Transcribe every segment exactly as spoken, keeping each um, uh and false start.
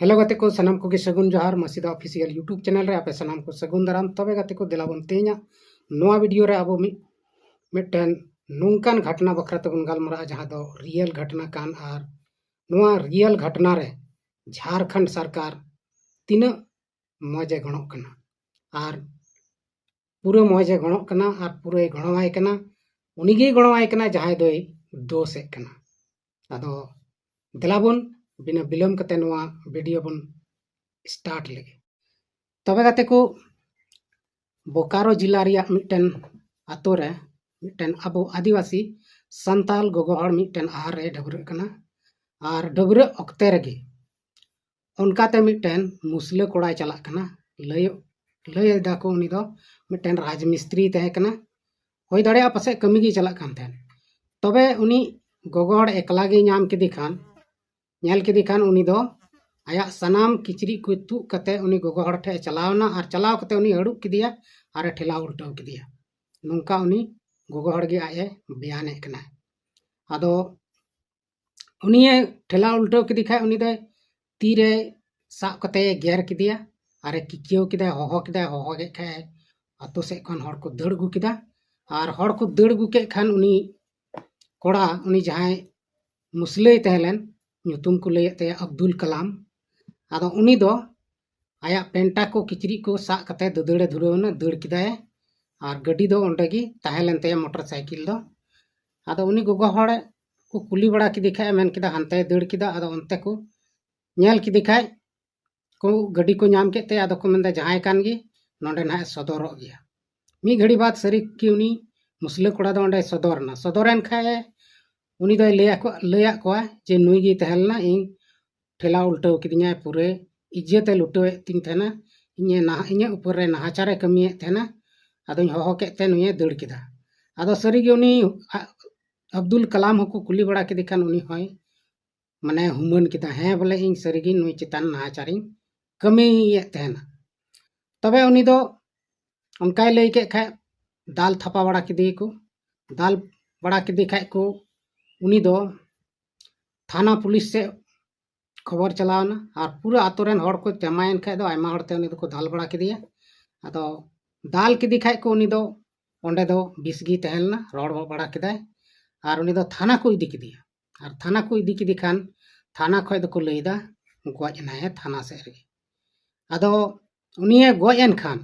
Hello ᱜᱟᱛᱮ ᱠᱚ, ᱥᱟᱱᱟᱢ ᱠᱚᱜᱮ ᱥᱟᱹᱜᱩᱱ ᱡᱚᱦᱟᱨ᱾ ᱢᱟᱥᱤᱫᱟ ᱚᱯᱷᱤᱥᱤᱭᱟᱞ YouTube ᱪᱮᱱᱮᱞ ᱨᱮ ᱟᱯᱮ ᱥᱟᱱᱟᱢ ᱠᱚ ᱥᱟᱹᱜᱩᱱ ᱫᱟᱨᱟᱢ᱾ ᱛᱚᱵᱮ ᱜᱟᱛᱮ ᱠᱚ, ᱫᱮᱞᱟ ᱵᱚᱱ ᱛᱮᱦᱮᱧᱟᱜ ᱱᱚᱣᱟ ᱵᱷᱤᱰᱤᱭᱳ ᱨᱮ ᱟᱵᱚ ᱢᱤᱫ ᱢᱤᱫᱴᱮᱱ ᱱᱚᱝᱠᱟᱱ ᱜᱷᱚᱴᱱᱟ ᱵᱟᱠᱷᱨᱟ ᱛᱮᱵᱚᱱ ᱜᱟᱞᱢᱟᱨᱟᱜᱼᱟ, ᱡᱟᱦᱟᱸ ᱫᱚ ᱨᱤᱭᱮᱞ ᱜᱷᱚᱴᱱᱟ ᱠᱟᱱ᱾ ᱟᱨ ᱱᱚᱣᱟ ᱨᱤᱭᱮᱞ ᱜᱷᱚᱴᱱᱟ ᱨᱮ ᱡᱷᱟᱲᱠᱷᱚᱸᱰ ᱥᱚᱨᱠᱟᱨ ᱛᱤᱱᱟᱹᱜ ᱢᱚᱡᱽ ᱮ ᱜᱚᱲᱚᱜ ᱠᱟᱱᱟ ᱟᱨ ᱯᱩᱨᱟᱹ ᱢᱚᱡᱽ ᱮ ᱜᱚᱲᱚᱜ ᱠᱟᱱᱟ ᱟᱨ ᱯᱩᱨᱟᱹᱭ ᱜᱚᱲᱚᱣᱟᱭ ᱠᱟᱱᱟ᱾ ᱩᱱᱤᱜᱮᱭ ᱜᱚᱲᱚᱣᱟᱭ ᱠᱟᱱᱟ ᱡᱟᱦᱟᱸᱭ ᱫᱚᱭ ᱫᱳᱥᱮᱫ ᱠᱟᱱᱟ᱾ ᱟᱫᱚ ᱫᱮᱞᱟ ᱵᱚᱱ ᱵᱤᱱᱟᱹ ᱵᱤᱞᱚᱢ ᱠᱟᱛᱮ ᱱᱚᱣᱟ ᱵᱷᱤᱰᱤᱭᱳ ᱵᱚᱱ ᱥᱴᱟᱨᱴ ᱞᱮᱜᱮ᱾ ᱛᱚᱵᱮ ᱜᱟᱛᱮ ᱠᱚ, ᱵᱳᱠᱟᱨᱳ ᱡᱮᱞᱟ ᱨᱮᱭᱟᱜ ᱢᱤᱫᱴᱮᱱ ᱟᱛᱳ ᱨᱮ ᱢᱤᱫᱴᱮᱱ ᱟᱵᱚ ᱟᱹᱫᱤᱵᱟᱹᱥᱤ ᱥᱟᱱᱛᱟᱞ ᱜᱚᱜᱚ ᱦᱚᱲ ᱢᱤᱫᱴᱮᱱ ᱟᱦᱟᱨ ᱨᱮ ᱰᱟᱹᱵᱽᱨᱟᱹᱜ ᱠᱟᱱᱟ᱾ ᱟᱨ ᱰᱟᱹᱵᱽᱨᱟᱹᱜ ᱚᱠᱛᱮ ᱨᱮᱜᱮ ᱚᱱᱠᱟᱛᱮ ᱢᱤᱫᱴᱮᱱ ᱢᱩᱥᱞᱟᱹ ᱠᱚᱲᱟᱭ ᱪᱟᱞᱟᱜ ᱠᱟᱱᱟ᱾ ᱞᱟᱹᱭ ᱞᱟᱹᱭ ᱫᱟᱠᱚ ᱩᱱᱤ ᱫᱚ ᱢᱤᱫᱴᱮᱱ ᱨᱟᱡᱽ ᱢᱤᱥᱛᱨᱤ ᱛᱟᱦᱮᱸ ᱠᱟᱱᱟ, ᱦᱩᱭ ᱫᱟᱲᱮᱭᱟᱜᱼᱟ ᱯᱟᱥᱮᱡ ᱠᱟᱹᱢᱤ ᱜᱮᱭ ᱪᱟᱞᱟᱜ ᱠᱟᱱ ᱛᱟᱦᱮᱸᱱ᱾ ᱛᱚᱵᱮ ᱩᱱᱤ ᱜᱚᱜᱚ ᱦᱚᱲ ᱮᱠᱞᱟ ᱜᱮᱭ ᱧᱟᱢ ᱠᱮᱫᱮ ᱠᱷᱟᱱ, ᱧᱮᱞ ᱠᱮᱫᱮ ᱠᱷᱟᱱ ᱩᱱᱤ ᱫᱚ ᱟᱭᱟᱜ ᱥᱟᱱᱟᱢ ᱠᱤᱪᱨᱤᱡ ᱠᱚ ᱛᱩᱫ ᱠᱟᱛᱮ ᱩᱱᱤ ᱜᱚᱜᱚ ᱦᱚᱲ ᱴᱷᱮᱱ ᱮ ᱪᱟᱞᱟᱣ ᱮᱱᱟ ᱟᱨ ᱪᱟᱞᱟᱣ ᱠᱟᱛᱮ ᱩᱱᱤ ᱦᱟᱹᱲᱩᱵ ᱠᱮᱫᱮᱭᱟ ᱟᱨ ᱮ ᱴᱷᱮᱞᱟᱣ ᱩᱞᱴᱟᱹᱣ ᱠᱮᱫᱮᱭᱟ᱾ ᱱᱚᱝᱠᱟ ᱩᱱᱤ ᱜᱚᱜᱚ ᱦᱚᱲ ᱜᱮ ᱟᱡ ᱮ ᱵᱮᱭᱟᱱᱮᱫ ᱠᱟᱱᱟ᱾ ᱟᱫᱚ ᱩᱱᱤᱭᱮ ᱴᱷᱮᱞᱟᱣ ᱩᱞᱴᱟᱹᱣ ᱠᱮᱫᱮ ᱠᱷᱟᱡ ᱩᱱᱤ ᱫᱚ ᱛᱤᱨᱮ ᱥᱟᱵ ᱠᱟᱛᱮ ᱮ ᱜᱮᱨ ᱠᱮᱫᱮᱭᱟ ᱟᱨ ᱮ ᱠᱤᱠᱤᱭᱟᱹᱣ ᱠᱮᱫᱟᱭ, ᱦᱚᱦᱚ ᱠᱮᱫᱟᱭ, ᱦᱚᱦᱚ ᱠᱮᱫ ᱠᱷᱟᱡ ᱟᱛᱳ ᱥᱮᱫ ᱠᱷᱚᱱ ᱦᱚᱲ ᱠᱚ ᱫᱟᱹᱲ ᱟᱹᱜᱩ ᱠᱮᱫᱟ᱾ ᱟᱨ ᱦᱚᱲ ᱠᱚ ᱫᱟᱹᱲ ᱟᱹᱜᱩ ᱠᱮᱫ ᱠᱷᱟᱱ ᱩᱱᱤ ᱠᱚᱲᱟ, ᱩᱱᱤ ᱡᱟᱦᱟᱸᱭ ᱢᱩᱥᱞᱟᱹᱭ ᱛᱟᱦᱮᱸ ᱞᱮᱱ, ᱧᱩᱛᱩᱢ ᱠᱚ ᱞᱟᱹᱭᱮᱫ ᱛᱟᱭᱟ ᱟᱵᱫᱩᱞ ᱠᱟᱞᱟᱢ᱾ ᱟᱫᱚ ᱩᱱᱤ ᱫᱚ ᱟᱭᱟᱜ ᱯᱮᱱᱴᱟ ᱠᱚ, ᱠᱤᱪᱨᱤᱡ ᱠᱚ ᱥᱟᱵ ᱠᱟᱛᱮ ᱫᱟᱹᱫᱟᱹᱲᱮ ᱫᱷᱩᱨᱟᱹᱣ ᱮᱱᱟ, ᱫᱟᱹᱲ ᱠᱮᱫᱟᱭ᱾ ᱟᱨ ᱜᱟᱹᱰᱤ ᱫᱚ ᱚᱸᱰᱮ ᱜᱮ ᱛᱟᱦᱮᱸ ᱞᱮᱱ ᱛᱟᱭᱟ, ᱢᱚᱴᱚᱨ ᱥᱟᱭᱠᱮᱞ ᱫᱚ᱾ ᱟᱫᱚ ᱩᱱᱤ ᱜᱚᱜᱚ ᱦᱚᱲ ᱠᱚ ᱠᱩᱞᱤ ᱵᱟᱲᱟ ᱠᱮᱫᱮ ᱠᱷᱟᱡ ᱢᱮᱱ ᱠᱮᱫᱟ ᱦᱟᱱᱛᱮᱭ ᱫᱟᱹᱲ ᱠᱮᱫᱟ᱾ ᱟᱫᱚ ᱚᱱᱛᱮ ᱠᱚ ᱧᱮᱞ ᱠᱮᱫᱮ ᱠᱷᱟᱡ ᱠᱚ ᱜᱟᱹᱰᱤ ᱠᱚ ᱧᱟᱢ ᱠᱮᱫ ᱛᱮ ᱟᱫᱚ ᱠᱚ ᱢᱮᱱᱫᱟ ᱡᱟᱦᱟᱸᱭ ᱠᱟᱱ ᱜᱮ ᱱᱚᱸᱰᱮ ᱱᱟᱦᱟᱜ ᱮ ᱥᱚᱫᱚᱨᱚᱜ ᱜᱮᱭᱟ᱾ ᱢᱤᱫ ᱜᱷᱟᱹᱲᱤ ᱵᱟᱫ ᱥᱟᱹᱨᱤ ᱜᱮ ᱩᱱᱤ ᱢᱩᱥᱞᱟᱹ ᱠᱚᱲᱟ ᱫᱚ ᱚᱸᱰᱮᱭ ᱥᱚᱫᱚᱨ ᱮᱱᱟ᱾ ᱥᱚᱫᱚᱨ ᱮᱱ ᱠᱷᱟᱡ ᱮ, ᱩᱱᱤ ᱫᱚᱭ ᱞᱟᱹᱭ ᱟᱠᱚ, ᱞᱟᱹᱭᱟᱫ ᱠᱚᱣᱟ ᱡᱮ ᱱᱩᱭ ᱜᱮᱭ ᱛᱟᱦᱮᱸ ᱞᱮᱱᱟ, ᱤᱧ ᱴᱷᱮᱞᱟᱣ ᱩᱞᱴᱟᱹᱣ ᱠᱤᱫᱤᱧᱟᱭ, ᱯᱩᱨᱟᱹ ᱤᱡᱽᱡᱚᱛ ᱮ ᱞᱩᱴᱟᱹᱣᱮᱫ ᱛᱤᱧ ᱛᱟᱦᱮᱱᱟ, ᱤᱧᱮ ᱱᱟᱦ-, ᱤᱧᱟᱹᱜ ᱩᱯᱚᱨ ᱨᱮ ᱱᱟᱦᱟᱪᱟᱨ ᱮ ᱠᱟᱹᱢᱤᱭᱮᱫ ᱛᱟᱦᱮᱱᱟ᱾ ᱟᱫᱚᱧ ᱦᱚᱦᱚ ᱠᱮᱫ ᱛᱮ ᱱᱩᱭᱮ ᱫᱟᱹᱲ ᱠᱮᱫᱟ᱾ ᱟᱫᱚ ᱥᱟᱹᱨᱤᱜᱮ ᱩᱱᱤ ᱟ-, ᱟᱵᱫᱩᱞ ᱠᱟᱞᱟᱢ ᱦᱚᱸᱠᱚ ᱠᱩᱞᱤ ᱵᱟᱲᱟ ᱠᱮᱫᱮ ᱠᱷᱟᱱ ᱩᱱᱤ ᱦᱚᱸᱭ ᱢᱟᱱᱮ ᱦᱩᱢᱟᱹᱱ ᱠᱮᱫᱟ, ᱦᱮᱸ ᱵᱚᱞᱮ ᱤᱧ ᱥᱟᱹᱨᱤᱜᱮ ᱱᱩᱭ ᱪᱮᱛᱟᱱ ᱱᱟᱦᱟᱪᱟᱨᱤᱧ ᱠᱟᱹᱢᱤᱭᱮᱫ ᱛᱟᱦᱮᱱᱟ᱾ ᱛᱚᱵᱮ ᱩᱱᱤ ᱫᱚ ᱚᱱᱠᱟᱭ ᱞᱟᱹᱭ ᱠᱮᱫ ᱠᱷᱟᱡ ᱫᱟᱞ ᱛᱷᱟᱯᱟ ᱵᱟᱲᱟ ᱠᱮᱫᱮᱭᱟᱠᱚ᱾ ᱫᱟᱞ ᱵᱟᱲᱟ ᱠᱮᱫᱮ ᱠᱷᱟᱡ ᱠᱚ ᱩᱱᱤ ᱫᱚ ᱛᱷᱟᱱᱟ ᱯᱩᱞᱤᱥ ᱥᱮᱫ ᱠᱷᱚᱵᱚᱨ ᱪᱟᱞᱟᱣ ᱮᱱᱟ, ᱟᱨ ᱯᱩᱨᱟᱹ ᱟᱛᱳ ᱨᱮᱱ ᱦᱚᱲ ᱠᱚ ᱡᱟᱢᱟᱭᱮᱱ ᱠᱷᱟᱡ ᱫᱚ ᱟᱭᱢᱟ ᱦᱚᱲ ᱛᱮ ᱩᱱᱤ ᱫᱚᱠᱚ ᱫᱟᱞ ᱵᱟᱲᱟ ᱠᱮᱫᱮᱭᱟ᱾ ᱟᱫᱚ ᱫᱟᱞ ᱠᱮᱫᱮ ᱠᱷᱟᱡ ᱠᱚ, ᱩᱱᱤ ᱫᱚ ᱚᱸᱰᱮ ᱫᱚ ᱵᱤᱥ ᱜᱮ ᱛᱟᱦᱮᱸ ᱞᱮᱱᱟ, ᱨᱚᱲ ᱵᱟᱲᱟ ᱠᱮᱫᱟᱭ, ᱟᱨ ᱩᱱᱤ ᱫᱚ ᱛᱷᱟᱱᱟ ᱠᱚ ᱤᱫᱤ ᱠᱮᱫᱮᱭᱟ᱾ ᱟᱨ ᱛᱷᱟᱱᱟ ᱠᱚ ᱤᱫᱤ ᱠᱮᱫᱮ ᱠᱷᱟᱱ ᱛᱷᱟᱱᱟ ᱠᱷᱚᱡ ᱫᱚᱠᱚ ᱞᱟᱹᱭᱫᱟ ᱜᱚᱡ ᱮᱱᱟᱭ ᱛᱷᱟᱱᱟ ᱥᱮᱫ ᱨᱮᱜᱮ᱾ ᱟᱫᱚ ᱩᱱᱤᱭᱮ ᱜᱚᱡ ᱮᱱ ᱠᱷᱟᱱ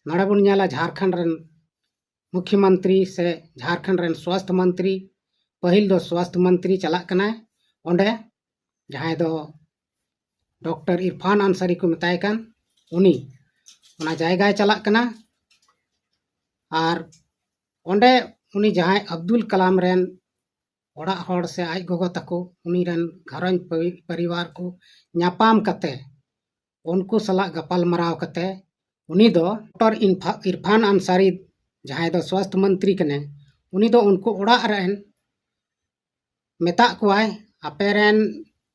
ᱱᱚᱰᱮ ᱵᱚᱱ ᱧᱮᱞᱟ ᱡᱷᱟᱲᱠᱷᱚᱸᱰ ᱨᱮᱱ ᱢᱩᱠᱷᱭᱚᱢᱚᱱᱛᱨᱤ ᱥᱮ ᱡᱷᱟᱲᱠᱷᱚᱸᱰ ᱨᱮᱱ ᱥᱣᱟᱥᱛᱷ ᱢᱚᱱᱛᱨᱤ, ᱯᱟᱹᱦᱤᱞ ᱫᱚ ᱥᱣᱟᱥᱛᱷ ᱢᱚᱱᱛᱨᱤ ᱪᱟᱞᱟᱜ ᱠᱟᱱᱟᱭ ᱚᱸᱰᱮ, ᱡᱟᱦᱟᱸᱭ ᱫᱚ ᱰᱚᱠᱴᱚᱨ ᱤᱨᱯᱷᱟᱱ ᱟᱱᱥᱟᱨᱤ ᱠᱚ ᱢᱮᱛᱟᱭ ᱠᱟᱱ, ᱩᱱᱤ ᱚᱱᱟ ᱡᱟᱭᱜᱟᱭ ᱪᱟᱞᱟᱜ ᱠᱟᱱᱟ᱾ ᱟᱨ ᱚᱸᱰᱮ ᱩᱱᱤ ᱡᱟᱦᱟᱸᱭ ᱟᱵᱫᱩᱞ ᱠᱟᱞᱟᱢ ᱨᱮᱱ ᱚᱲᱟᱜ ᱦᱚᱲ ᱥᱮ ᱟᱡ ᱜᱚᱜᱚ ᱛᱟᱠᱚ, ᱩᱱᱤ ᱨᱮᱱ ᱜᱷᱟᱨᱚᱸᱡᱽ ᱯᱚᱨᱤ-, ᱯᱚᱨᱤᱵᱟᱨ ᱠᱚ ᱧᱟᱯᱟᱢ ᱠᱟᱛᱮ, ᱩᱱᱠᱩ ᱥᱟᱞᱟᱜ ᱜᱟᱯᱟᱞ ᱢᱟᱨᱟᱣ ᱠᱟᱛᱮ, ᱩᱱᱤ ᱫᱚ ᱰᱚᱠᱴᱚᱨ ᱤᱱᱯᱷᱟ-, ᱤᱨᱯᱷᱟᱱ ᱟᱱᱥᱟᱨᱤ, ᱡᱟᱦᱟᱸᱭ ᱫᱚ ᱥᱣᱟᱥᱛᱷ ᱢᱚᱱᱛᱨᱤ ᱠᱟᱱᱟᱭ, ᱩᱱᱤ ᱫᱚ ᱩᱱᱠᱩ ᱚᱲᱟᱜ ᱨᱮᱱ ᱢᱮᱛᱟᱜ ᱠᱚᱣᱟᱭ, ᱟᱯᱮ ᱨᱮᱱ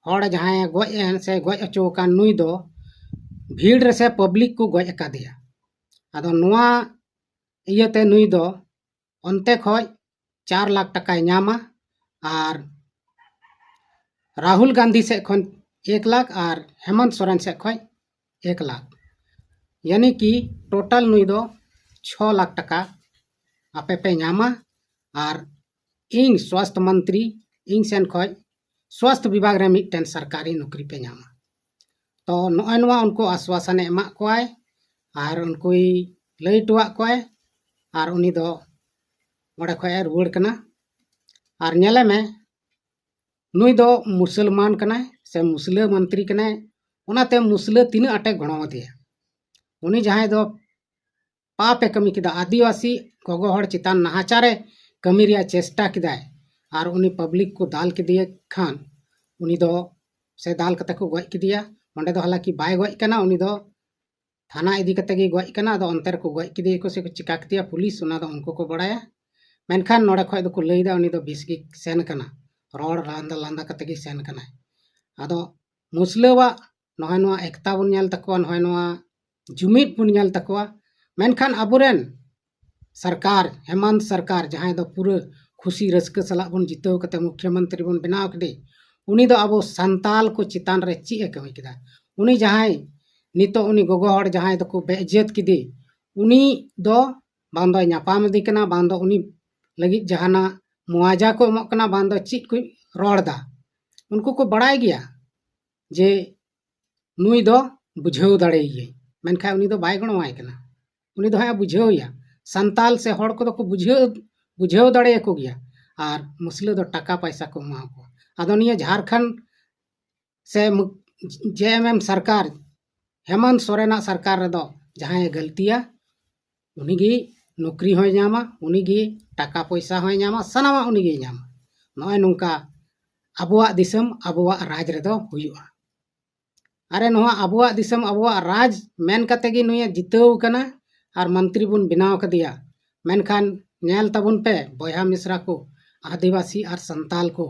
ᱦᱚᱲ ᱡᱟᱦᱟᱸᱭ ᱜᱚᱡ ᱮᱱ ᱥᱮ ᱜᱚᱡ ᱦᱚᱪᱚ ᱟᱠᱟᱱ ᱱᱩᱭ ᱫᱚ ᱵᱷᱤᱲ ᱨᱮᱥᱮ ᱯᱟᱵᱽᱞᱤᱠ ᱠᱚ ᱜᱚᱡ ᱟᱠᱟᱫᱮᱭᱟ᱾ ᱟᱫᱚ ᱱᱚᱣᱟ ᱤᱭᱟᱹᱛᱮ ᱱᱩᱭ ᱫᱚ ᱚᱱᱛᱮ ᱠᱷᱚᱡ ᱪᱟᱨ ᱞᱟᱠᱷ ᱴᱟᱠᱟᱭ ᱧᱟᱢᱟ, ᱟᱨ ᱨᱟᱦᱩᱞ ᱜᱟᱱᱫᱷᱤ ᱥᱮᱫ ᱠᱷᱚᱱ ᱮᱠ ᱞᱟᱠᱷ ᱟᱨ ᱦᱮᱢᱚᱱᱛ ᱥᱚᱨᱮᱱ ᱥᱮᱫ ᱠᱷᱚᱡ ᱮᱠ ᱞᱟᱠᱷ᱾ ᱭᱟᱱᱤ ᱠᱤ ᱴᱳᱴᱟᱞ ᱱᱩᱭ ᱫᱚ ᱪᱷᱚ ᱞᱟᱠᱷ ᱴᱟᱠᱟ ᱟᱯᱮ ᱯᱮ ᱧᱟᱢᱟ, ᱟᱨ ᱤᱧ ᱥᱣᱟᱥᱛᱷ ᱢᱚᱱᱛᱨᱤ, ᱤᱧ ᱥᱮᱱ ᱠᱷᱚᱡ ᱥᱣᱟᱥᱛᱷ ᱵᱤᱵᱷᱟᱜᱽ ᱨᱮ ᱢᱤᱫᱴᱮᱱ ᱥᱚᱨᱠᱟᱨᱤ ᱱᱚᱠᱨᱤ ᱯᱮ ᱧᱟᱢᱟ᱾ ᱛᱚ ᱱᱚᱜᱼᱚᱭ ᱱᱚᱣᱟ ᱩᱱᱠᱩ ᱟᱥᱣᱟᱥᱟᱱᱮ ᱮᱢᱟᱜ ᱠᱚᱣᱟᱭ ᱟᱨ ᱩᱱᱠᱩᱭ ᱞᱟᱹᱭ ᱦᱚᱴᱚᱣᱟᱜ ᱠᱚᱣᱟᱭ, ᱟᱨ ᱩᱱᱤ ᱫᱚ ᱚᱸᱰᱮ ᱠᱷᱚᱡ ᱮ ᱨᱩᱣᱟᱹᱲ ᱠᱟᱱᱟ᱾ ᱟᱨ ᱧᱮᱞᱮ ᱢᱮ, ᱱᱩᱭ ᱫᱚ ᱢᱩᱥᱚᱞᱢᱟᱱ ᱠᱟᱱᱟᱭ ᱥᱮ ᱢᱩᱥᱞᱟᱹ ᱢᱚᱱᱛᱨᱤ ᱠᱟᱱᱟᱭ, ᱚᱱᱟᱛᱮ ᱢᱩᱥᱞᱟᱹ ᱛᱤᱱᱟᱹᱜ ᱟᱸᱴᱮ ᱜᱚᱲᱚ ᱟᱫᱮᱭᱟ᱾ ᱩᱱᱤ ᱡᱟᱦᱟᱸᱭ ᱫᱚ ᱯᱟᱯ ᱮ ᱠᱟᱹᱢᱤ ᱠᱮᱫᱟ, ᱟᱹᱫᱤᱵᱟᱹᱥᱤ ᱜᱚᱜᱚ ᱦᱚᱲ ᱪᱮᱛᱟᱱ ᱱᱟᱦᱟᱪᱟᱨ ᱮ ᱠᱟᱹᱢᱤ ᱨᱮᱭᱟᱜ ᱪᱮᱥᱴᱟ ᱠᱮᱫᱟᱭ, ᱟᱨ ᱩᱱᱤ ᱯᱟᱵᱽᱞᱤᱠ ᱠᱚ ᱫᱟᱞ ᱠᱮᱫᱮᱭᱟ ᱠᱷᱟᱱ, ᱩᱱᱤ ᱫᱚ ᱥᱮ ᱫᱟᱞ ᱠᱟᱛᱮ ᱠᱚ ᱜᱚᱡ ᱠᱮᱫᱮᱭᱟ᱾ ᱚᱸᱰᱮ ᱫᱚ ᱦᱟᱞᱟᱠᱤ ᱵᱟᱭ ᱜᱚᱡ ᱠᱟᱱᱟ, ᱩᱱᱤ ᱫᱚ ᱛᱷᱟᱱᱟ ᱤᱫᱤ ᱠᱟᱛᱮ ᱜᱮ ᱜᱚᱡ ᱠᱟᱱᱟ᱾ ᱟᱫᱚ ᱚᱱᱛᱮ ᱨᱮᱠᱚ ᱜᱚᱡ ᱠᱮᱫᱮᱭᱟ ᱠᱚ ᱥᱮ ᱠᱚ ᱪᱤᱠᱟ ᱠᱮᱫᱮᱭᱟ ᱯᱩᱞᱤᱥ, ᱚᱱᱟ ᱫᱚ ᱩᱱᱠᱩ ᱠᱚ ᱵᱟᱲᱟᱭᱟ᱾ ᱢᱮᱱᱠᱷᱟᱱ ᱱᱚᱰᱮ ᱠᱷᱚᱡ ᱫᱚᱠᱚ ᱞᱟᱹᱭᱫᱟ ᱩᱱᱤ ᱫᱚ ᱵᱮᱥ ᱜᱮ ᱥᱮᱱ ᱠᱟᱱᱟ, ᱨᱚᱲ ᱞᱟᱸᱫᱟ ᱞᱟᱸᱫᱟ ᱠᱟᱛᱮ ᱜᱮ ᱥᱮᱱ ᱠᱟᱱᱟᱭ᱾ ᱟᱫᱚ ᱢᱩᱥᱞᱟᱹᱣᱟᱜ ᱱᱚᱜᱼᱚᱭ ᱱᱚᱣᱟ ᱮᱠᱛᱟ ᱵᱚᱱ ᱧᱮᱞ ᱛᱟᱠᱚᱣᱟ, ᱱᱚᱜᱼᱚᱭ ᱱᱚᱣᱟ ᱡᱩᱢᱤᱫ ᱵᱚᱱ ᱧᱮᱞ ᱛᱟᱠᱚᱣᱟ᱾ ᱢᱮᱱᱠᱷᱟᱱ ᱟᱵᱚᱨᱮᱱ ᱥᱚᱨᱠᱟᱨ, ᱦᱮᱢᱟᱱᱛ ᱥᱚᱨᱠᱟᱨ, ᱡᱟᱦᱟᱸᱭ ᱫᱚ ᱯᱩᱨᱟᱹ ᱠᱷᱩᱥᱤ ᱨᱟᱹᱥᱠᱟᱹ ᱥᱟᱞᱟᱜ ᱵᱚᱱ ᱡᱤᱛᱟᱹᱣ ᱠᱟᱛᱮ ᱢᱩᱠᱷᱭᱚᱢᱚᱱᱛᱨᱤ ᱵᱚᱱ ᱵᱮᱱᱟᱣ ᱠᱮᱫᱮ, ᱩᱱᱤ ᱫᱚ ᱟᱵᱚ ᱥᱟᱱᱛᱟᱞ ᱠᱚ ᱪᱮᱛᱟᱱ ᱨᱮ ᱪᱮᱫ ᱮ ᱠᱟᱹᱢᱤ ᱠᱮᱫᱟ? ᱩᱱᱤ ᱡᱟᱦᱟᱸᱭ ᱱᱤᱛᱚᱜ ᱩᱱᱤ ᱜᱚᱜᱚ ᱦᱚᱲ ᱡᱟᱦᱟᱸᱭ ᱫᱚᱠᱚ ᱵᱮ ᱤᱡᱽᱡᱚᱛ ᱠᱮᱫᱮ, ᱩᱱᱤ ᱫᱚ ᱵᱟᱝ ᱫᱚᱭ ᱧᱟᱯᱟᱢ ᱤᱫᱤ ᱠᱟᱱᱟ, ᱵᱟᱝ ᱫᱚ ᱩᱱᱤ ᱞᱟᱹᱜᱤᱫ ᱡᱟᱦᱟᱱᱟᱜ ᱢᱩᱣᱟᱡᱟ ᱠᱚ ᱮᱢᱚᱜ ᱠᱟᱱᱟ, ᱵᱟᱝ ᱫᱚ ᱪᱮᱫ ᱠᱚ ᱨᱚᱲ ᱮᱫᱟ᱾ ᱩᱱᱠᱩ ᱠᱚ ᱵᱟᱲᱟᱭ ᱜᱮᱭᱟ ᱡᱮ ᱱᱩᱭ ᱫᱚ ᱵᱩᱡᱷᱟᱹᱣ ᱫᱟᱲᱮᱭᱟᱭᱟᱹᱧ, ᱢᱮᱱᱠᱷᱟᱱ ᱩᱱᱤ ᱫᱚ ᱵᱟᱭ ᱜᱚᱲᱚᱣᱟᱭ ᱠᱟᱱᱟ᱾ ᱩᱱᱤ ᱫᱚ ᱦᱟᱸᱜ ᱮ ᱵᱩᱡᱷᱟᱹᱣ ᱮᱭᱟ, ᱥᱟᱱᱛᱟᱞ ᱥᱮ ᱦᱚᱲ ᱠᱚᱫᱚ ᱠᱚ ᱵᱩᱡᱷᱟᱹᱣ ᱵᱩᱡᱷᱟᱹᱣ ᱫᱟᱲᱮᱭᱟᱠᱚ ᱜᱮᱭᱟ, ᱟᱨ ᱢᱩᱥᱞᱟᱹ ᱫᱚ ᱴᱟᱠᱟ ᱯᱟᱭᱥᱟ ᱠᱚ ᱮᱢᱟ ᱠᱚᱣᱟ᱾ ᱟᱫᱚ ᱱᱤᱭᱟᱹ ᱡᱷᱟᱲᱠᱷᱚᱸᱰ ᱥᱮ ᱡᱮ ᱮᱢ ᱮᱢ ᱥᱚᱨᱠᱟᱨ, ᱦᱮᱢᱚᱱᱛ ᱥᱚᱨᱮᱱᱟᱜ ᱥᱚᱨᱠᱟᱨ ᱨᱮᱫᱚ ᱡᱟᱦᱟᱸᱭᱮ ᱜᱟᱹᱞᱛᱤᱭᱟ, ᱩᱱᱤᱜᱮ ᱱᱚᱠᱨᱤ ᱦᱚᱸᱭ ᱧᱟᱢᱟ, ᱩᱱᱤᱜᱮ ᱴᱟᱠᱟ ᱯᱚᱭᱥᱟ ᱦᱚᱸᱭ ᱧᱟᱢᱟ, ᱥᱟᱱᱟᱢᱟᱜ ᱩᱱᱤᱜᱮᱭ ᱧᱟᱢᱟ᱾ ᱱᱚᱜᱼᱚᱭ ᱱᱚᱝᱠᱟ ᱟᱵᱚᱣᱟᱜ ᱫᱤᱥᱚᱢ ᱟᱵᱚᱣᱟᱜ ᱨᱟᱡᱽ ᱨᱮᱫᱚ ᱦᱩᱭᱩᱜᱼᱟ᱾ ᱟᱨᱮ, ᱱᱚᱣᱟ ᱟᱵᱚᱣᱟᱜ ᱫᱤᱥᱚᱢ ᱟᱵᱚᱣᱟᱜ ᱨᱟᱡᱽ ᱢᱮᱱ ᱠᱟᱛᱮ ᱜᱮ ᱱᱩᱭᱮ ᱡᱤᱛᱟᱹᱣ ᱠᱟᱱᱟ ᱟᱨ ᱢᱚᱱᱛᱨᱤ ᱵᱚᱱ ᱵᱮᱱᱟᱣ ᱠᱟᱫᱮᱭᱟ᱾ ᱢᱮᱱᱠᱷᱟᱱ ᱧᱮᱞ ᱛᱟᱵᱚᱱ ᱯᱮ ᱵᱚᱭᱦᱟ ᱢᱤᱥᱨᱟ ᱠᱚ, ᱟᱹᱫᱤᱵᱟᱹᱥᱤ ᱟᱨ ᱥᱟᱱᱛᱟᱞ ᱠᱚ,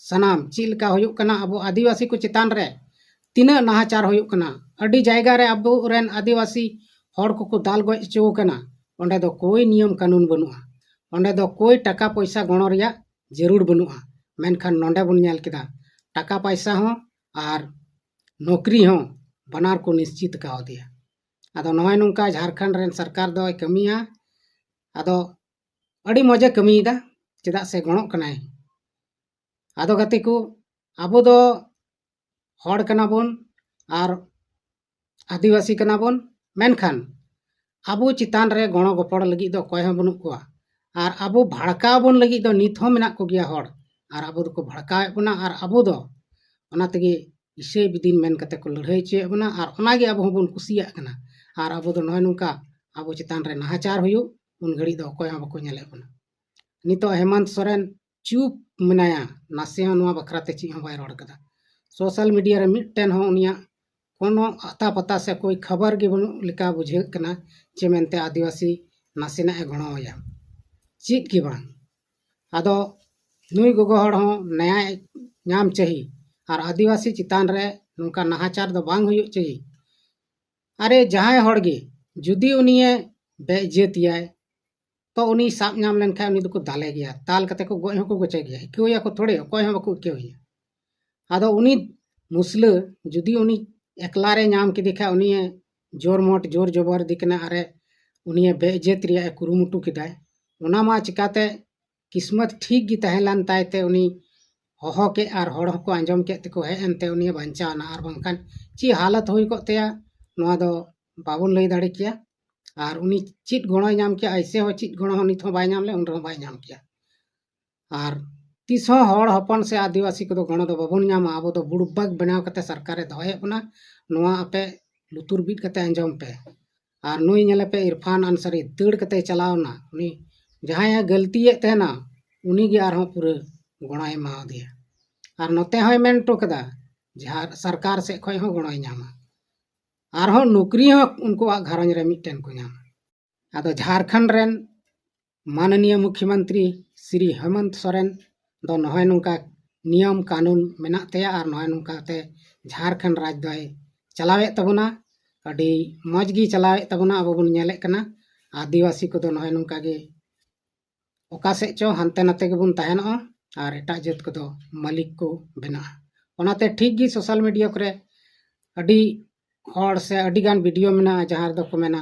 ᱥᱟᱱᱟᱢ ᱪᱮᱫ ᱞᱮᱠᱟ ᱦᱩᱭᱩᱜ ᱠᱟᱱᱟ ᱟᱵᱚ ᱟᱹᱫᱤᱵᱟᱹᱥᱤ ᱠᱚ ᱪᱮᱛᱟᱱ ᱨᱮ, ᱛᱤᱱᱟᱹᱜ ᱱᱟᱦᱟᱪᱟᱨ ᱦᱩᱭᱩᱜ ᱠᱟᱱᱟ᱾ ᱟᱹᱰᱤ ᱡᱟᱭᱜᱟ ᱨᱮ ᱟᱵᱚ ᱨᱮᱱ ᱟᱹᱫᱤᱵᱟᱹᱥᱤ ᱦᱚᱲ ᱠᱚᱠᱚ ᱫᱟᱞ ᱜᱚᱡ ᱦᱚᱪᱚ ᱟᱠᱟᱱᱟ᱾ ᱚᱸᱰᱮ ᱫᱚ ᱠᱳᱭ ᱱᱤᱭᱚᱢ ᱠᱟᱹᱱᱩᱱ ᱵᱟᱹᱱᱩᱜᱼᱟ, ᱚᱸᱰᱮ ᱫᱚ ᱠᱳᱭ ᱴᱟᱠᱟ ᱯᱚᱭᱥᱟ ᱜᱚᱲᱚ ᱨᱮᱭᱟᱜ ᱡᱟᱹᱨᱩᱲ ᱵᱟᱹᱱᱩᱜᱼᱟ᱾ ᱢᱮᱱᱠᱷᱟᱱ ᱱᱚᱰᱮ ᱵᱚᱱ ᱧᱮᱞ ᱠᱮᱫᱟ ᱴᱟᱠᱟ ᱯᱚᱭᱥᱟ ᱦᱚᱸ ᱟᱨ ᱱᱚᱠᱨᱤ ᱦᱚᱸ ᱵᱟᱱᱟᱨ ᱠᱚ ᱱᱤᱥᱪᱤᱛ ᱠᱟᱣᱫᱮᱭᱟ᱾ ᱟᱫᱚ ᱱᱚᱜᱼᱚᱭ ᱱᱚᱝᱠᱟ ᱡᱷᱟᱲᱠᱷᱚᱸᱰ ᱨᱮᱱ ᱥᱚᱨᱠᱟᱨ ᱫᱚᱭ ᱠᱟᱹᱢᱤᱭᱟ᱾ ᱟᱫᱚ ᱟᱹᱰᱤ ᱢᱚᱡᱮ ᱠᱟᱹᱢᱤᱭᱮᱫᱟ, ᱪᱮᱫᱟᱜ ᱥᱮ ᱜᱚᱲᱚᱜ ᱠᱟᱱᱟᱭ᱾ ᱟᱫᱚ ᱜᱟᱛᱮ ᱠᱚ, ᱟᱵᱚ ᱫᱚ ᱦᱚᱲ ᱠᱟᱱᱟ ᱵᱚᱱ ᱟᱨ ᱟᱹᱫᱤᱵᱟᱹᱥᱤ ᱠᱟᱱᱟ ᱵᱚᱱ, ᱢᱮᱱᱠᱷᱟᱱ ᱟᱵᱚ ᱪᱮᱛᱟᱱ ᱨᱮ ᱜᱚᱲᱚ ᱜᱚᱯᱚᱲ ᱞᱟᱹᱜᱤᱫ ᱫᱚ ᱚᱠᱚᱭ ᱦᱚᱸ ᱵᱟᱹᱱᱩᱜ ᱠᱚᱣᱟ᱾ ᱟᱨ ᱟᱵᱚ ᱵᱷᱟᱲᱠᱟᱣ ᱵᱚᱱ ᱞᱟᱹᱜᱤᱫ ᱫᱚ ᱱᱤᱛ ᱦᱚᱸ ᱢᱮᱱᱟᱜ ᱠᱚᱜᱮᱭᱟ ᱦᱚᱲ, ᱟᱨ ᱟᱵᱚ ᱫᱚᱠᱚ ᱵᱷᱟᱲᱠᱟᱣᱮᱫ ᱵᱚᱱᱟ᱾ ᱟᱨ ᱟᱵᱚ ᱫᱚ ᱚᱱᱟ ᱛᱮᱜᱮ ᱤᱥᱟᱹᱭ ᱵᱤᱫᱤᱱ ᱢᱮᱱ ᱠᱟᱛᱮ ᱠᱚ ᱞᱟᱹᱲᱦᱟᱹᱭ ᱦᱚᱪᱚᱭᱮᱫ ᱵᱚᱱᱟ, ᱟᱨ ᱚᱱᱟᱜᱮ ᱟᱵᱚ ᱦᱚᱸᱵᱚᱱ ᱠᱩᱥᱤᱭᱟᱜ ᱠᱟᱱᱟ᱾ ᱟᱨ ᱟᱵᱚ ᱫᱚ ᱱᱚᱜᱼᱚᱭ ᱱᱚᱝᱠᱟ ᱟᱵᱚ ᱪᱮᱛᱟᱱ ᱨᱮ ᱱᱟᱦᱟᱪᱟᱨ ᱦᱩᱭᱩᱜ, ᱩᱱ ᱜᱷᱟᱹᱲᱤᱡ ᱫᱚ ᱚᱠᱚᱭ ᱦᱚᱸ ᱵᱟᱠᱚ ᱧᱮᱞᱮᱫ ᱵᱚᱱᱟ᱾ ᱱᱤᱛᱚᱜ ᱦᱮᱢᱚᱱᱛ ᱥᱚᱨᱮᱱ ᱪᱩᱯ ᱢᱮᱱᱟᱭᱟ, ᱱᱟᱥᱮ ᱦᱚᱸ ᱱᱚᱣᱟ ᱵᱟᱠᱷᱨᱟ ᱛᱮ ᱪᱮᱫ ᱦᱚᱸ ᱵᱟᱭ ᱨᱚᱲ ᱠᱟᱫᱟ᱾ ᱥᱳᱥᱟᱞ ᱢᱤᱰᱤᱭᱟ ᱨᱮ ᱢᱤᱫᱴᱮᱱ ᱦᱚᱸ ᱩᱱᱤᱭᱟᱜ ᱠᱳᱱᱳ ᱟᱛᱟ ᱯᱟᱛᱟ ᱥᱮ ᱠᱳᱭ ᱠᱷᱚᱵᱚᱨ ᱜᱮ ᱵᱟᱹᱱᱩᱜ ᱞᱮᱠᱟ ᱵᱩᱡᱷᱟᱹᱜ ᱠᱟᱱᱟ, ᱡᱮ ᱢᱮᱱᱛᱮ ᱟᱹᱫᱤᱵᱟᱹᱥᱤ ᱱᱟᱥᱮᱱᱟᱜ ᱮ ᱜᱚᱲᱚᱣᱟᱭᱟ᱾ ᱪᱮᱫ ᱜᱮ ᱵᱟᱝ᱾ ᱟᱫᱚ ᱱᱩᱭ ᱜᱚᱜᱚ ᱦᱚᱲ ᱦᱚᱸ ᱱᱮᱭᱟᱭ ᱧᱟᱢ ᱪᱟᱹᱦᱤ, ᱟᱨ ᱟᱹᱫᱤᱵᱟᱹᱥᱤ ᱪᱮᱛᱟᱱ ᱨᱮ ᱱᱚᱝᱠᱟ ᱱᱟᱦᱟᱪᱟᱨ ᱫᱚ ᱵᱟᱝ ᱦᱩᱭᱩᱜ ᱪᱟᱹᱦᱤ᱾ ᱟᱨᱮ, ᱡᱟᱦᱟᱸᱭ ᱦᱚᱲ ᱜᱮ ᱡᱩᱫᱤ ᱩᱱᱤᱭᱮ ᱵᱮ ᱤᱡᱽᱡᱚᱛ ᱮᱭᱟᱭ, ᱛᱚ ᱩᱱᱤ ᱥᱟᱵ ᱧᱟᱢ ᱞᱮᱱᱠᱷᱟᱱ ᱩᱱᱤ ᱫᱚᱠᱚ ᱫᱟᱞᱮ ᱜᱮᱭᱟ, ᱫᱟᱞ ᱠᱟᱛᱮ ᱠᱚ ᱜᱚᱡ ᱦᱚᱸᱠᱚ ᱜᱚᱡᱮ ᱜᱮᱭᱟ, ᱤᱠᱟᱹᱣᱮᱭᱟ ᱠᱚ ᱛᱷᱚᱲᱮ, ᱚᱠᱚᱭ ᱦᱚᱸ ᱵᱟᱠᱚ ᱤᱠᱟᱹᱣᱮᱭᱟ᱾ ᱟᱫᱚ ᱩᱱᱤ ᱢᱩᱥᱞᱟᱹ ᱡᱩᱫᱤ ᱩᱱᱤ ᱮᱠᱞᱟ ᱨᱮ ᱧᱟᱢ ᱠᱮᱫᱮ ᱠᱷᱟᱡ, ᱩᱱᱤᱭᱮ ᱡᱳᱨ ᱢᱚᱴ ᱡᱳᱨ ᱡᱚᱵᱚᱨ ᱫᱤ ᱠᱟᱱᱟ, ᱟᱨᱮ ᱩᱱᱤᱭᱮ ᱵᱮ-ᱤᱡᱽᱡᱚᱛ ᱨᱮᱭᱟᱜ ᱮ ᱠᱩᱨᱩᱢᱩᱴᱩ ᱠᱮᱫᱟᱭ᱾ ᱚᱱᱟ ᱢᱟ ᱪᱤᱠᱟᱛᱮ ᱠᱤᱥᱢᱚᱛ ᱴᱷᱤᱠ ᱜᱮ ᱛᱟᱦᱮᱸ ᱞᱮᱱ ᱛᱟᱭ ᱛᱮ ᱩᱱᱤ ᱦᱚᱦᱚ ᱠᱮᱫ ᱟᱨ ᱦᱚᱲ ᱦᱚᱸᱠᱚ ᱟᱸᱡᱚᱢ ᱠᱮᱫ ᱛᱮᱠᱚ ᱦᱮᱡ ᱮᱱᱛᱮ ᱩᱱᱤᱭᱮ ᱵᱟᱧᱪᱟᱣ ᱮᱱᱟ, ᱟᱨ ᱵᱟᱝᱠᱷᱟᱱ ᱪᱮᱫ ᱦᱟᱞᱚᱛ ᱦᱩᱭ ᱠᱚᱜ ᱛᱟᱭᱟ, ᱱᱚᱣᱟ ᱫᱚ ᱵᱟᱵᱚᱱ ᱞᱟᱹᱭ ᱫᱟᱲᱮ ᱠᱮᱭᱟ᱾ ᱟᱨ ᱩᱱᱤ ᱪᱮᱫ ᱜᱚᱲᱚᱭ ᱧᱟᱢ ᱠᱮᱭᱟ? ᱟᱭᱥᱮ ᱦᱚᱸ ᱪᱮᱫ ᱜᱚᱲᱚ ᱦᱚᱸ ᱱᱤᱛ ᱦᱚᱸ ᱵᱟᱭ ᱧᱟᱢ ᱞᱮᱫ, ᱩᱱ ᱨᱮᱦᱚᱸ ᱵᱟᱭ ᱧᱟᱢ ᱠᱮᱭᱟ᱾ ᱟᱨ ᱛᱤᱥ ᱦᱚᱸ ᱦᱚᱲ ᱦᱚᱯᱚᱱ ᱥᱮ ᱟᱹᱫᱤᱵᱟᱹᱥᱤ ᱠᱚᱫᱚ ᱜᱚᱲᱚ ᱫᱚ ᱵᱟᱵᱚᱱ ᱧᱟᱢᱟ᱾ ᱟᱵᱚ ᱫᱚ ᱵᱩᱲᱵᱟᱠ ᱵᱮᱱᱟᱣ ᱠᱟᱛᱮ ᱥᱚᱨᱠᱟᱨᱮ ᱫᱚᱦᱚᱭᱮᱫ ᱵᱚᱱᱟ, ᱱᱚᱣᱟ ᱟᱯᱮ ᱞᱩᱛᱩᱨ ᱵᱤᱫ ᱠᱟᱛᱮ ᱟᱸᱡᱚᱢ ᱯᱮ᱾ ᱟᱨ ᱱᱩᱭ ᱧᱮᱞᱮ ᱯᱮ, ᱤᱨᱯᱷᱟᱱ ᱟᱱᱥᱟᱨᱤ ᱫᱟᱹᱲ ᱠᱟᱛᱮ ᱪᱟᱞᱟᱣ ᱮᱱᱟ᱾ ᱩᱱᱤ ᱡᱟᱦᱟᱸᱭ ᱮ ᱜᱟᱹᱞᱛᱤᱭᱮᱫ ᱛᱟᱦᱮᱱᱟ, ᱩᱱᱤ ᱜᱮ ᱟᱨᱦᱚᱸ ᱯᱩᱨᱟᱹ ᱜᱚᱲᱚᱭ ᱮᱢᱟᱣᱟᱫᱮᱭᱟ᱾ ᱟᱨ ᱱᱚᱛᱮ ᱦᱚᱸᱭ ᱢᱮᱱ ᱦᱚᱴᱚ ᱠᱟᱫᱟ, ᱡᱟᱦᱟᱸ ᱥᱚᱨᱠᱟᱨ ᱥᱮᱫ ᱠᱷᱚᱱ ᱦᱚᱸ ᱜᱚᱲᱚᱭ ᱧᱟᱢᱟ, ᱟᱨᱦᱚᱸ ᱱᱚᱠᱨᱤ ᱦᱚᱸ ᱩᱱᱠᱩᱣᱟᱜ ᱜᱷᱟᱨᱚᱸᱡᱽ ᱨᱮ ᱢᱤᱫᱴᱮᱱ ᱠᱚ ᱧᱟᱢᱟ᱾ ᱟᱫᱚ ᱡᱷᱟᱲᱠᱷᱚᱸᱰ ᱨᱮᱱ ᱢᱟᱱᱚᱱᱤᱭᱚ ᱢᱩᱠᱷᱭᱚᱢᱚᱱᱛᱨᱤ ᱥᱨᱤ ᱦᱮᱢᱚᱱᱛ ᱥᱚᱨᱮᱱ ᱫᱚ ᱱᱚᱜᱼᱚᱭ ᱱᱚᱝᱠᱟ ᱱᱤᱭᱚᱢ ᱠᱟᱹᱱᱩᱱ ᱢᱮᱱᱟᱜ ᱛᱟᱭᱟ ᱟᱨ ᱱᱚᱜᱼᱚᱭ ᱱᱚᱝᱠᱟ ᱛᱮ ᱡᱷᱟᱲᱠᱷᱚᱸᱰ ᱨᱟᱡᱽ ᱫᱚᱭ ᱪᱟᱞᱟᱣᱮᱫ ᱛᱟᱵᱚᱱᱟ᱾ ᱟᱹᱰᱤ ᱢᱚᱡᱽ ᱜᱮ ᱪᱟᱞᱟᱣᱮᱫ ᱛᱟᱵᱚᱱᱟ᱾ ᱟᱵᱚ ᱵᱚᱱ ᱧᱮᱞᱮᱫ ᱠᱟᱱᱟ, ᱟᱹᱫᱤᱵᱟᱹᱥᱤ ᱠᱚᱫᱚ ᱱᱚᱜᱼᱚᱭ ᱱᱚᱝᱠᱟ ᱜᱮ ᱚᱠᱟ ᱥᱮᱫ ᱪᱚ ᱦᱟᱱᱛᱮ ᱱᱟᱛᱮ ᱜᱮᱵᱚᱱ ᱛᱟᱦᱮᱱᱚᱜᱼᱟ ᱟᱨ ᱮᱴᱟᱜ ᱡᱟᱹᱛ ᱠᱚᱫᱚ ᱢᱟᱹᱞᱤᱠ ᱠᱚ ᱵᱮᱱᱟᱜᱼᱟ᱾ ᱚᱱᱟᱛᱮ ᱴᱷᱤᱠ ᱜᱮ ᱥᱳᱥᱟᱞ ᱢᱤᱰᱤᱭᱟ ᱠᱚᱨᱮ ᱟᱹᱰᱤ ᱦᱚᱲ ᱥᱮ ᱟᱹᱰᱤ ᱜᱟᱱ ᱵᱷᱤᱰᱤᱭᱳ ᱢᱮᱱᱟᱜᱼᱟ ᱡᱟᱦᱟᱸ ᱨᱮᱫᱚ ᱠᱚ ᱢᱮᱱᱟ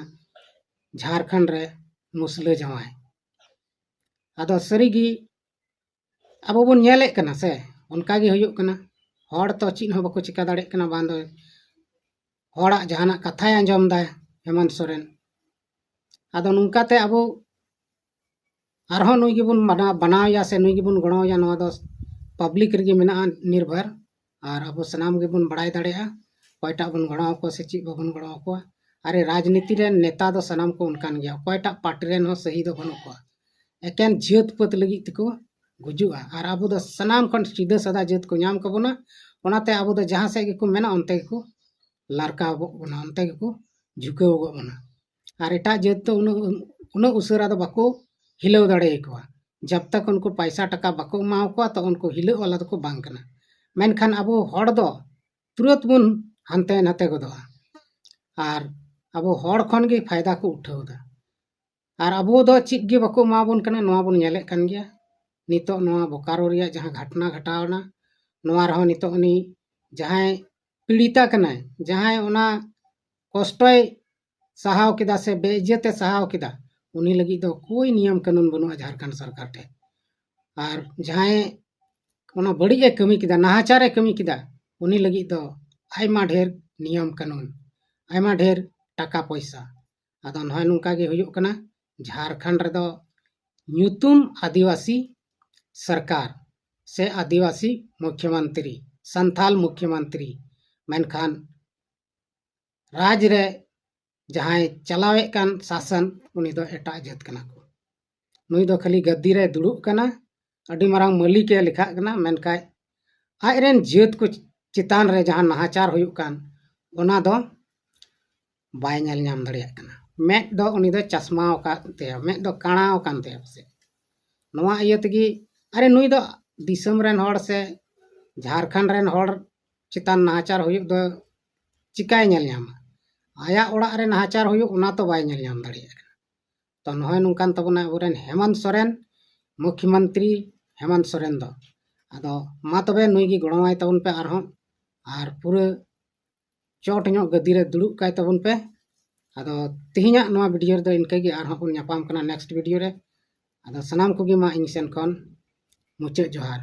ᱡᱷᱟᱲᱠᱷᱚᱸᱰ ᱨᱮ ᱢᱩᱥᱞᱟᱹ ᱡᱟᱶᱟᱭ᱾ ᱟᱫᱚ ᱥᱟᱹᱨᱤᱜᱮ ᱟᱵᱚ ᱵᱚᱱ ᱧᱮᱞᱮᱫ ᱠᱟᱱᱟ ᱥᱮ, ᱚᱱᱠᱟ ᱜᱮ ᱦᱩᱭᱩᱜ ᱠᱟᱱᱟ᱾ ᱦᱚᱲ ᱛᱚ ᱪᱮᱫ ᱦᱚᱸ ᱵᱟᱠᱚ ᱪᱤᱠᱟ ᱫᱟᱲᱮᱭᱟᱜ ᱠᱟᱱᱟ, ᱵᱟᱝ ᱫᱚ ᱦᱚᱲᱟᱜ ᱡᱟᱦᱟᱱᱟᱜ ᱠᱟᱛᱷᱟᱭ ᱟᱸᱡᱚᱢ ᱫᱟ ᱦᱮᱢᱚᱱᱛ ᱥᱚᱨᱮᱱ᱾ ᱟᱫᱚ ᱱᱚᱝᱠᱟᱛᱮ ᱟᱵᱚ ᱟᱨᱦᱚᱸ ᱱᱩᱭ ᱜᱮᱵᱚᱱ ᱢᱟᱱᱟ-, ᱵᱟᱱᱟᱣᱮᱭᱟ ᱥᱮ ᱱᱩᱭ ᱜᱮᱵᱚᱱ ᱜᱚᱲᱚᱣᱟᱭᱟ, ᱱᱚᱣᱟ ᱫᱚ ᱯᱟᱵᱽᱞᱤᱠ ᱨᱮᱜᱮ ᱢᱮᱱᱟᱜᱼᱟ ᱱᱤᱨᱵᱷᱚᱨ᱾ ᱟᱨ ᱟᱵᱚ ᱥᱟᱱᱟᱢ ᱜᱮᱵᱚᱱ ᱵᱟᱲᱟᱭ ᱫᱟᱲᱮᱭᱟᱜᱼᱟ ᱚᱠᱚᱭᱴᱟᱜ ᱵᱚᱱ ᱜᱚᱲᱚ ᱟᱠᱚᱣᱟ ᱥᱮ ᱪᱮᱫ ᱵᱟᱵᱚᱱ ᱜᱚᱲᱚ ᱟᱠᱚᱣᱟ᱾ ᱟᱨ ᱨᱟᱡᱽᱱᱤᱛᱤ ᱨᱮᱱ ᱱᱮᱛᱟ ᱫᱚ ᱥᱟᱱᱟᱢ ᱠᱚ ᱚᱱᱠᱟᱱ ᱜᱮᱭᱟ, ᱚᱠᱚᱭᱴᱟᱜ ᱯᱟᱨᱴᱤ ᱨᱮᱱ ᱦᱚᱸ ᱥᱟᱹᱦᱤ ᱫᱚ ᱵᱟᱹᱱᱩᱜ ᱠᱚᱣᱟ, ᱮᱠᱮᱱ ᱡᱟᱹᱛ ᱯᱟᱹᱛ ᱞᱟᱹᱜᱤᱫ ᱛᱮᱠᱚ ᱜᱩᱡᱩᱜᱼᱟ᱾ ᱟᱨ ᱟᱵᱚ ᱫᱚ ᱥᱟᱱᱟᱢ ᱠᱷᱚᱱ ᱥᱤᱫᱷᱟᱹ ᱥᱟᱫᱟ ᱡᱟᱹᱛ ᱠᱚ ᱧᱟᱢ ᱠᱟᱵᱚᱱᱟ, ᱚᱱᱟᱛᱮ ᱟᱵᱚ ᱫᱚ ᱡᱟᱦᱟᱸ ᱥᱮᱫ ᱜᱮᱠᱚ ᱢᱮᱱᱟ ᱚᱱᱛᱮ ᱜᱮᱠᱚ ᱞᱟᱨᱠᱟᱣ ᱜᱚᱜ ᱵᱚᱱᱟ, ᱚᱱᱛᱮ ᱜᱮᱠᱚ ᱡᱷᱩᱠᱟᱹᱣ ᱜᱚᱜ ᱵᱚᱱᱟ᱾ ᱟᱨ ᱮᱴᱟᱜ ᱡᱟᱹᱛ ᱫᱚ ᱩᱱᱟᱹᱜ, ᱩᱱᱟᱹᱜ ᱩᱥᱟᱹᱨᱟ ᱫᱚ ᱵᱟᱠᱚ ᱦᱤᱞᱟᱹᱣ ᱫᱟᱲᱮ ᱟᱠᱚᱣᱟ᱾ ᱡᱟᱵ ᱛᱟᱠ ᱩᱱᱠᱩ ᱯᱟᱭᱥᱟ ᱴᱟᱠᱟ ᱵᱟᱠᱚ ᱮᱢᱟ ᱠᱚᱣᱟ, ᱛᱚ ᱩᱱᱠᱩ ᱦᱤᱞᱟᱹᱜ ᱣᱟᱞᱟ ᱫᱚᱠᱚ ᱵᱟᱝ ᱠᱟᱱᱟ᱾ ᱢᱮᱱᱠᱷᱟᱱ ᱟᱵᱚ ᱦᱚᱲ ᱫᱚ ᱛᱩᱨᱟᱹᱛ ᱵᱚᱱ ᱦᱟᱱᱛᱮ ᱱᱟᱛᱮ ᱜᱚᱫᱚᱜᱼᱟ᱾ ᱟᱨ ᱟᱵᱚ ᱦᱚᱲ ᱠᱷᱚᱱ ᱜᱮ ᱯᱷᱟᱭᱫᱟ ᱠᱚ ᱩᱴᱷᱟᱹᱣ ᱮᱫᱟ᱾ ᱟᱨ ᱟᱵᱚ ᱫᱚ ᱪᱮᱫ ᱜᱮ ᱵᱟᱠᱚ ᱮᱢᱟ ᱵᱚᱱ ᱠᱟᱱᱟ, ᱱᱚᱣᱟ ᱵᱚᱱ ᱧᱮᱞᱮᱫ ᱠᱟᱱ ᱜᱮᱭᱟ᱾ ᱱᱤᱛᱚᱜ ᱱᱚᱣᱟ ᱵᱳᱠᱟᱨᱳ ᱨᱮᱭᱟᱜ ᱡᱟᱦᱟᱸ ᱜᱷᱚᱴᱱᱟ ᱜᱷᱚᱴᱟᱣ ᱮᱱᱟ, ᱱᱚᱣᱟ ᱨᱮᱦᱚᱸ ᱱᱤᱛᱚᱜ ᱩᱱᱤ ᱡᱟᱦᱟᱸᱭ ᱯᱤᱲᱤᱛᱟ ᱠᱟᱱᱟᱭ, ᱡᱟᱦᱟᱸᱭ ᱚᱱᱟ ᱠᱚᱥᱴᱚᱭ ᱥᱟᱦᱟᱣ ᱠᱮᱫᱟ ᱥᱮ ᱵᱮᱤᱡᱽᱡᱚᱛᱮ ᱥᱟᱦᱟᱣ ᱠᱮᱫᱟ, ᱩᱱᱤ ᱞᱟᱹᱜᱤᱫ ᱫᱚ ᱠᱳᱭ ᱱᱤᱭᱚᱢ ᱠᱟᱹᱱᱩᱱ ᱵᱟᱹᱱᱩᱜᱼᱟ ᱡᱷᱟᱲᱠᱷᱚᱸᱰ ᱥᱚᱨᱠᱟᱨ ᱴᱷᱮᱱ᱾ ᱟᱨ ᱡᱟᱦᱟᱸᱭ ᱚᱱᱟ ᱵᱟᱹᱲᱤᱡ ᱮ ᱠᱟᱹᱢᱤ ᱠᱮᱫᱟ, ᱱᱟᱦᱟᱪᱟᱨ ᱮ ᱠᱟᱹᱢᱤ ᱠᱮᱫᱟ, ᱩᱱᱤ ᱞᱟᱹᱜᱤᱫ ᱫᱚ ᱟᱭᱢᱟ ᱰᱷᱮᱨ ᱱᱤᱭᱚᱢ ᱠᱟᱹᱱᱩᱱ, ᱟᱭᱢᱟ ᱰᱷᱮᱨ ᱴᱟᱠᱟ ᱯᱚᱭᱥᱟ᱾ ᱟᱫᱚ ᱱᱚᱜᱼᱚᱭ ᱱᱚᱝᱠᱟ ᱜᱮ ᱦᱩᱭᱩᱜ ᱠᱟᱱᱟ ᱡᱷᱟᱲᱠᱷᱚᱸᱰ ᱨᱮᱫᱚ ᱧᱩᱛᱩᱢ ᱟᱹᱫᱤᱵᱟᱹᱥᱤ ᱥᱚᱨᱠᱟᱨ ᱥᱮ ᱟᱹᱫᱤᱵᱟᱹᱥᱤ ᱢᱩᱠᱷᱭᱚᱢᱚᱱᱛᱨᱤ, ᱥᱟᱱᱛᱷᱟᱞ ᱢᱩᱠᱷᱭᱚᱢᱚᱱᱛᱨᱤ, ᱢᱮᱱᱠᱷᱟᱱ ᱨᱟᱡᱽ ᱨᱮ ᱡᱟᱦᱟᱸᱭ ᱪᱟᱞᱟᱣᱮᱫ ᱠᱟᱱ ᱥᱟᱥᱚᱱ, ᱩᱱᱤ ᱫᱚ ᱮᱴᱟᱜ ᱡᱟᱹᱛ ᱠᱟᱱᱟ ᱠᱚ᱾ ᱱᱩᱭ ᱫᱚ ᱠᱷᱟᱹᱞᱤ ᱜᱟᱹᱫᱤ ᱨᱮ ᱫᱩᱲᱩᱵ ᱠᱟᱱᱟ, ᱟᱹᱰᱤ ᱢᱟᱨᱟᱝ ᱢᱟᱹᱞᱤᱠ ᱮ ᱞᱮᱠᱷᱟᱜ ᱠᱟᱱᱟ, ᱢᱮᱱᱠᱷᱟᱱ ᱟᱡᱨᱮᱱ ᱡᱟᱹᱛ ᱠᱚ ᱪᱮᱛᱟᱱ ᱨᱮ ᱡᱟᱦᱟᱸ ᱱᱟᱦᱟᱪᱟᱨ ᱦᱩᱭᱩᱜ ᱠᱟᱱ, ᱚᱱᱟ ᱫᱚ ᱵᱟᱭ ᱧᱮᱞ ᱧᱟᱢ ᱫᱟᱲᱮᱭᱟᱜ ᱠᱟᱱᱟ᱾ ᱢᱮᱫ ᱫᱚ ᱩᱱᱤ ᱫᱚ ᱪᱟᱥᱢᱟᱣ ᱟᱠᱟᱫ ᱛᱟᱭᱟ, ᱢᱮᱫ ᱫᱚ ᱠᱟᱬᱟᱣ ᱟᱠᱟᱱ ᱛᱟᱭᱟ ᱯᱟᱥᱮᱡ᱾ ᱱᱚᱣᱟ ᱤᱭᱟᱹ ᱛᱮᱜᱮ, ᱟᱨᱮ, ᱱᱩᱭ ᱫᱚ ᱫᱤᱥᱚᱢ ᱨᱮᱱ ᱦᱚᱲ ᱥᱮ ᱡᱷᱟᱲᱠᱷᱚᱸᱰ ᱨᱮᱱ ᱦᱚᱲ ᱪᱮᱛᱟᱱ ᱱᱟᱦᱟᱪᱟᱨ ᱦᱩᱭᱩᱜ ᱫᱚ ᱪᱤᱠᱟᱭ ᱧᱮᱞ ᱧᱟᱢᱟ? ᱟᱭᱟᱜ ᱚᱲᱟᱜ ᱨᱮ ᱱᱟᱦᱟᱪᱟᱨ ᱦᱩᱭᱩᱜ, ᱚᱱᱟ ᱛᱚ ᱵᱟᱭ ᱧᱮᱞ ᱧᱟᱢ ᱫᱟᱲᱮᱭᱟᱜ ᱠᱟᱱᱟ᱾ ᱛᱚ ᱱᱚᱜᱼᱚᱭ ᱱᱚᱝᱠᱟᱱ ᱛᱟᱵᱚᱱᱟ ᱟᱵᱚᱨᱮᱱ ᱦᱮᱢᱚᱱᱛ ᱥᱚᱨᱮᱱ, ᱢᱩᱠᱷᱭᱚᱢᱚᱱᱛᱨᱤ ᱦᱮᱢᱚᱱᱛ ᱥᱚᱨᱮᱱ ᱫᱚ᱾ ᱟᱫᱚ ᱢᱟ ᱛᱚᱵᱮ ᱱᱩᱭ ᱜᱮ ᱜᱚᱲᱚᱣᱟᱭ ᱛᱟᱵᱚᱱ ᱯᱮ ᱟᱨᱦᱚᱸ, ᱟᱨ ᱯᱩᱨᱟᱹ ᱪᱚᱴ ᱧᱚᱜ ᱜᱟᱹᱫᱤ ᱨᱮ ᱫᱩᱲᱩᱵ ᱠᱟᱭ ᱛᱟᱵᱚᱱ ᱯᱮ᱾ ᱟᱫᱚ ᱛᱮᱦᱮᱧᱟᱜ ᱱᱚᱣᱟ ᱵᱷᱤᱰᱤᱭᱳ ᱨᱮᱫᱚ ᱤᱱᱠᱟᱹ ᱜᱮ, ᱟᱨᱦᱚᱸ ᱵᱚᱱ ᱧᱟᱯᱟᱢ ᱠᱟᱱᱟ ᱱᱮᱠᱥᱴ ᱵᱷᱤᱰᱤᱭᱳ ᱨᱮ᱾ ᱟᱫᱚ ᱥᱟᱱᱟᱢ ᱠᱚᱜᱮ ᱢᱟ ᱤᱧ ᱥᱮᱱ ᱠᱷᱚᱱ ᱢᱩᱪᱟᱹᱫ ᱡᱚᱦᱟᱨ᱾